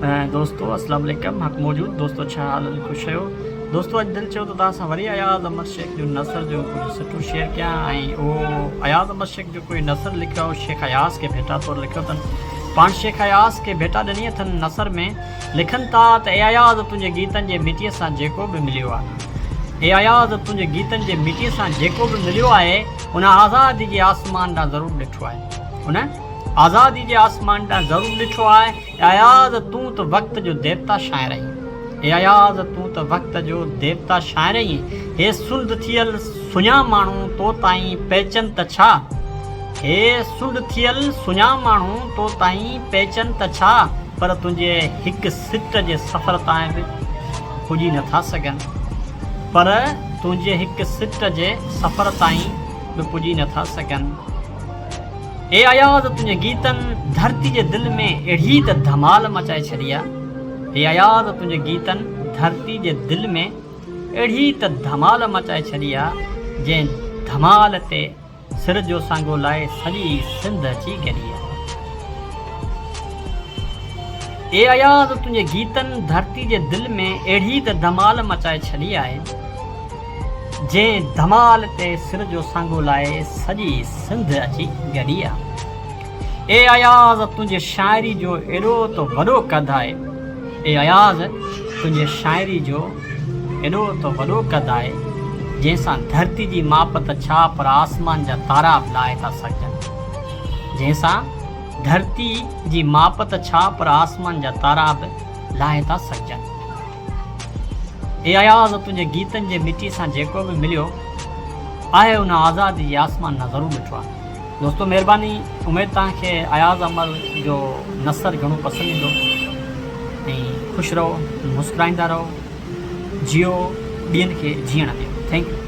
دوستو اسلام عليڪم حق موجود دوستو ڇا حال آهن خوش آهيو دوستو اڄ دل چيو ته توهان سان وري اياز احمد شيخ جو نثر جو ڪجهه سٽون شيئر ڪيان ۽ اهو اياز احمد شيخ جو ڪوئي نثر لکيو آهي شيخ اياز کي ڀيٽا طور لکيو اٿن پاڻ شيخ اياز کي ڀيٽا ڏني اٿن نثر ۾ لکن ٿا ته اي اياز تنهنجي گيتن جي مٽيء سان جيڪو به مليو آهي اي اياز تنهنجي گيتن جي مٽيء سان جيڪو به مليو آهي ان آزادي جي آسمان ڏانهن ضرور ڏٺو آهي ان آزادي جي آسمان ڏانهن ضرور ڏٺو آهي. اي اياز تون ته وقت جو ديوتا شاعر آهين. اي اياز تون ته وقت جو ديوتا شاعر آهين. هي سنڍ ٿيل سڃا ماڻهو تو تائين پهچن ته ڇا؟ هي سنڍ ٿيل سڃا ماڻهو تو تائين پهچن ته ڇا؟ پر تنهنجي هڪ سٽ جي سفر تائين به پڄي نٿا سگهن. پر تنهنجي هڪ سٽ جي سفر تائين به پڄي نٿا سگهن. اي اياز تنهنجي گيتن ڌرتي جي دل ۾ اهڙي ته ڌمال مچائي ڇڏي آ اي اياز تنهنجي گيتن ڌرتي جي دل ۾ اهڙي ته ڌمال مچائي ڇڏي آ جنهن ڌمال تي سر جو سانگو لائي سڄي سنڌ اچي گڏي آ اي اياز تنهنجي گيتن ڌرتي جي دل ۾ اهڙي ته ڌمال مچائي ڇڏي آهي جنهن ڌمال تي سر جو سانگو لائي سڄي سنڌ اچي گڏي آ. اي اياز تنهنجي شاعري جو ايڏو ته وڏو قد آهي. اي اياز تنهنجي شاعري جو ايڏو ته وڏو قد آهي، جنهن سان ڌرتي جي ماپ ته ڇا پر آسمان جا تارا به لاهي ٿا سگهجن. جنهن سان ڌرتي جي ماپ ته ڇا پر آسمان جا تارا به لاهي ٿا سگهجن. اي اياز تنهنجي گيتن جي مٽي سان جيڪو به مليو آهي ان آزادي جي آسمان ڏانهن ضرور ڏٺو آهي. دوستو مهرباني اميد توهان کي اياز امر جو نثر گهڻو پسند ايندو ۽ خوش رهو مسڪرائيندا رهو جيئو ٻين کي جيئڻ ڏيو thank you.